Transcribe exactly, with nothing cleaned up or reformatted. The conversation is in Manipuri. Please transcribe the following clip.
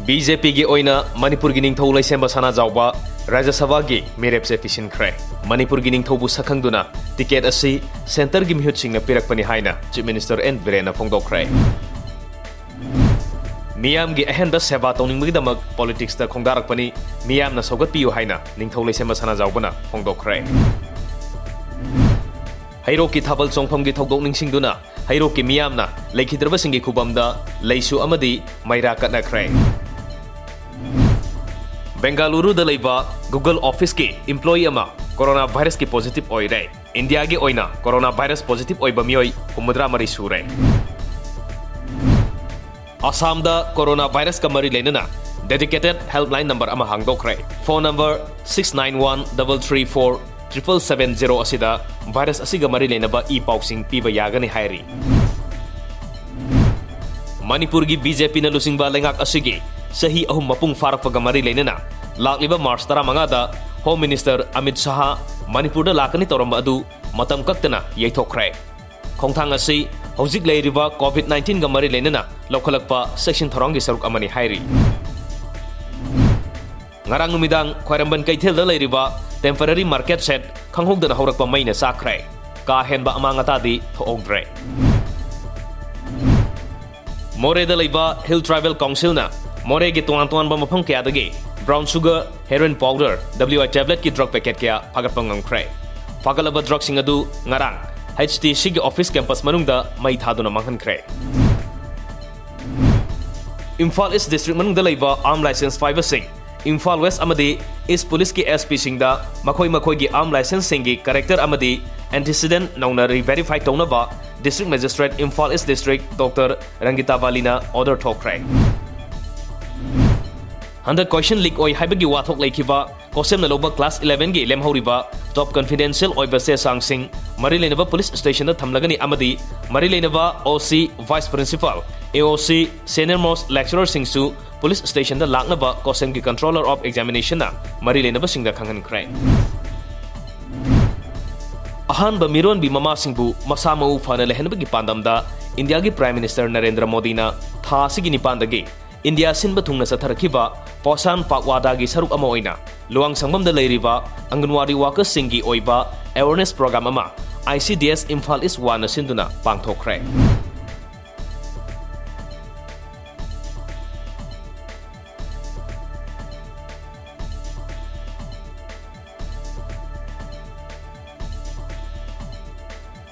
ꯕꯤ ꯖꯦ ꯄꯤꯒꯤ ꯑꯣꯏꯅ ꯃꯅꯤꯄꯨꯔꯒꯤ ꯅꯤꯡꯊꯧ ꯂꯩꯁꯦꯝꯕ ꯁꯅꯥꯖꯥꯎꯕ ꯔꯥꯖ꯭ꯌ ꯁꯚꯥꯒꯤ ꯃꯤꯔꯦꯞꯁꯦ ꯄꯤꯁꯤꯟꯈ꯭ꯔꯦ꯫ ꯃꯅꯤꯄꯨꯔꯒꯤ ꯅꯤꯡꯊꯧꯕꯨ ꯁꯛꯈꯪꯗꯨꯅ ꯇꯤꯀꯦꯠ ꯑꯁꯤ ꯁꯦꯟꯇꯔꯒꯤ ꯃꯤꯍꯨꯠꯁꯤꯡꯅ ꯄꯤꯔꯛꯄꯅꯤ ꯍꯥꯏꯅ Chief Minister ꯑꯦꯟ ꯕꯤꯔꯦꯟꯅ ꯐꯣꯡꯗꯣꯛꯈ꯭ꯔꯦ꯫ ꯃꯤꯌꯥꯝꯒꯤ ꯑꯍꯦꯟꯕ ꯁꯦꯕꯥ ꯇꯧꯅꯤꯡꯕꯒꯤꯗꯃꯛ ꯄꯣꯂꯤꯇꯤꯛꯁꯇ ꯈꯣꯡꯗꯥꯔꯛꯄꯅꯤ, ꯃꯤꯌꯥꯝꯅ ꯁꯧꯒꯠꯄꯤꯌꯨ ꯍꯥꯏꯅ ꯅꯤꯡꯊꯧ ꯂꯩꯁꯦꯝꯕ ꯁꯅꯥꯖꯥꯎꯕꯅ ꯐꯣꯡꯗꯣꯛꯈ꯭ꯔꯦ꯫ ꯍꯩꯔꯣꯛꯀꯤ ꯊꯥꯕꯜ ꯆꯣꯡꯐꯝꯒꯤ ꯊꯧꯗꯣꯛ ꯅꯤꯡꯁꯤꯡꯗꯨꯅ ꯍꯩꯔꯣꯛꯀꯤ ꯃꯤꯌꯥꯝꯅ ꯂꯩꯈꯤꯗ꯭ꯔꯕꯁꯤꯡꯒꯤ ꯈꯨꯕꯝꯗ ꯂꯩꯁꯨ ꯑꯃꯗꯤ ꯃꯩꯔꯥ ꯀꯠꯅꯈ꯭ꯔꯦ꯫ ꯕꯦꯡꯒꯥꯂꯨꯔꯨꯗ ꯂꯩꯕ Google officeꯀꯤ employee ꯑꯃ ꯀꯣꯔꯣꯅꯥ ꯚꯥꯏꯔꯁꯀꯤ positive ꯑꯣꯏꯔꯦ꯫ ꯏꯟꯗꯤꯌꯥꯒꯤ ꯑꯣꯏꯅ ꯀꯣꯔꯣꯅꯥ ꯚꯥꯏꯔꯁ positive ꯑꯣꯏꯕ ꯃꯤꯑꯣꯏ ꯍꯨꯝꯐꯨꯇꯔꯥ ꯃꯔꯤ ꯁꯨꯔꯦ꯫ ꯑꯁꯥꯝꯗ ꯀꯣꯔꯣꯅꯥ ꯚꯥꯏꯔꯁꯀ ꯃꯔꯤ ꯂꯩꯅꯅ dedicated helpline number ꯑꯃ ꯍꯥꯡꯗꯣꯛꯈ꯭ꯔꯦ꯫ Phone number six nine one double three four triple seven zero ꯑꯁꯤꯗ ꯚꯥꯏꯔꯁ ꯑꯁꯤꯒ ꯃꯔꯤ ꯂꯩꯅꯕ ꯏ ꯄꯥꯎꯁꯤꯡ ꯄꯤꯕ ꯌꯥꯒꯅꯤ ꯍꯥꯏꯔꯤ꯫ ꯃꯅꯤꯄꯨꯔꯒꯤ ꯕꯤ ꯖꯦ ꯄꯤꯅ ꯂꯨꯆꯤꯡꯕ ꯂꯩꯉꯥꯛ ꯑꯁꯤꯒꯤ ꯆꯍꯤ ꯑꯍꯨꯝ ꯃꯄꯨꯡ ꯐꯥꯔꯛꯄꯒ ꯃꯔꯤ ꯂꯩꯅꯅ ꯂꯥꯛꯂꯤꯕ ꯃꯥꯔꯆ ꯇꯔꯥꯃꯉꯥꯗ Home Minister ꯑꯃꯤꯠ ꯁꯥꯍ ꯃꯅꯤꯄꯨꯔꯗ ꯂꯥꯛꯀꯅꯤ ꯇꯧꯔꯝꯕ ꯑꯗꯨ ꯃꯇꯝ ꯀꯛꯇꯅ ꯌꯩꯊꯣꯛꯈ꯭ꯔꯦ꯫ ꯈꯣꯡꯊꯥꯡ ꯑꯁꯤ ꯍꯧꯖꯤꯛ ꯂꯩꯔꯤꯕ COVID nineteenꯒ ꯃꯔꯤ ꯂꯩꯅꯅ ꯂꯧꯈꯠꯂꯛꯄ ꯆꯦꯛꯁꯤꯟ ꯊꯧꯔꯥꯡꯒꯤ ꯁꯔꯨꯛ ꯑꯃꯅꯤ ꯍꯥꯏꯔꯤ꯫ ꯉꯔꯥꯡ ꯅꯨꯃꯤꯗꯥꯡ ꯈ꯭ꯋꯥꯏꯔꯝꯕꯟ ꯀꯩꯊꯦꯜꯗ ꯂꯩꯔꯤꯕ temporary market shed ꯈꯪꯍꯧꯗꯅ ꯍꯧꯔꯛꯄ ꯃꯩꯅ ꯆꯥꯛꯈ꯭ꯔꯦ꯫ ꯀꯥ ꯍꯦꯟꯕ ꯑꯃꯥꯡ ꯑꯇꯥꯗꯤ ꯊꯣꯛꯍꯧꯗ꯭ꯔꯦ꯫ ꯃꯣꯔꯦꯗ ꯂꯩꯕ Hill Tribal Councilꯅ ꯃꯣꯔꯦꯒꯤ ꯇꯣꯉꯥꯟ ꯇꯣꯉꯥꯟꯕ ꯃꯐꯝ ꯀꯌꯥꯗꯒꯤ brown sugar, heroin powder, W I tabletꯀꯤ drug packet ꯀꯌꯥ ꯐꯥꯒꯠꯄ ꯉꯝꯈ꯭ꯔꯦ꯫ ꯐꯥꯒꯠꯂꯕ drugꯁꯤꯡ ꯑꯗꯨ ꯉꯔꯥꯡ H T Cꯒꯤ office campus ꯃꯅꯨꯡꯗ ꯃꯩ ꯊꯥꯗꯨꯅ ꯃꯥꯡꯍꯟꯈ꯭ꯔꯦ꯫ ꯏꯝꯐꯥꯜ East District ꯃꯅꯨꯡꯗ ꯂꯩꯕ arm license ꯄꯥꯏꯕꯁꯤꯡ ꯏꯝꯐꯥꯜ West ꯑꯃꯗꯤ East Policeꯀꯤ S Pꯁꯤꯡꯗ ꯃꯈꯣꯏ ꯃꯈꯣꯏꯒꯤ arm licenseꯁꯤꯡꯒꯤ character ꯑꯃꯗꯤ antecedent ꯅꯧꯅ re-verify ꯇꯧꯅꯕ District Magistrate Imphal East District Doctor ꯔꯪꯒꯤꯇꯥ ꯕꯥꯂꯤꯅ order ꯊꯣꯛꯈ꯭ꯔꯦ꯫ ꯍꯟꯗꯛ question leak ꯑꯣꯏ ꯍꯥꯏꯕꯒꯤ ꯋꯥꯊꯣꯛ ꯂꯩꯈꯤꯕ ꯀꯣꯁꯦꯝꯅ ꯂꯧꯕ class elevenꯒꯤ ꯂꯦꯝꯍꯧꯔꯤꯕ top confidential ꯑꯣꯏꯕ ꯆꯦ ꯆꯥꯡꯁꯤꯡ ꯃꯔꯤ ꯂꯩꯅꯕ police stationꯗ ꯊꯝꯂꯒꯅꯤ ꯑꯃꯗꯤ ꯃꯔꯤ ꯂꯩꯅꯕ O C, Vice Principal, A O C, senior most lecturerꯁꯤꯡꯁꯨ police stationꯗ ꯂꯥꯛꯅꯕ ꯀꯣꯁꯦꯝꯒꯤ Controller of Examinationꯅ ꯃꯔꯤ ꯂꯩꯅꯕꯁꯤꯡꯗ ꯈꯪꯍꯟꯈ꯭ꯔꯦ꯫ ꯑꯍꯥꯟꯕ ꯃꯤꯔꯣꯟꯕꯤ ꯃꯃꯥꯁꯤꯡꯕꯨ ꯃꯁꯥ ꯃꯎ ꯐꯅ ꯂꯩꯍꯟꯕꯒꯤ ꯄꯥꯟꯗꯝꯗ ꯏꯟꯗꯤꯌꯥꯒꯤ Prime Minister ꯅꯔꯦꯟꯗ꯭ꯔ ꯃꯣꯗꯤꯅ ꯊꯥ ꯑꯁꯤꯒꯤ ꯅꯤꯄꯥꯟꯗꯒꯤ ꯏꯟꯗꯤꯌꯥ ꯁꯤꯟꯕ ꯊꯨꯡꯅ ꯆꯠꯊꯔꯛꯈꯤꯕ ꯄꯣꯁꯥꯟ ꯄꯥꯛꯋꯥꯗꯥꯒꯤ ꯁꯔꯨꯛ ꯑꯃ ꯑꯣꯏꯅ ꯂꯨꯋꯥꯡꯁꯪꯕꯝꯗ ꯂꯩꯔꯤꯕ ꯑꯪꯒꯟꯋꯥꯗꯤ ꯋꯥꯀꯔꯁꯤꯡꯒꯤ ꯑꯣꯏꯕ ꯑꯦꯋꯦꯔꯅꯦꯁ ꯄ꯭ꯔꯣꯒ꯭ꯔꯥꯝ ꯑꯃ ICDS ꯏꯝꯐꯥꯜ ꯏꯁ ꯋꯥꯟꯅ ꯁꯤꯟꯗꯨꯅ ꯄꯥꯡꯊꯣꯛꯈ꯭ꯔꯦ꯫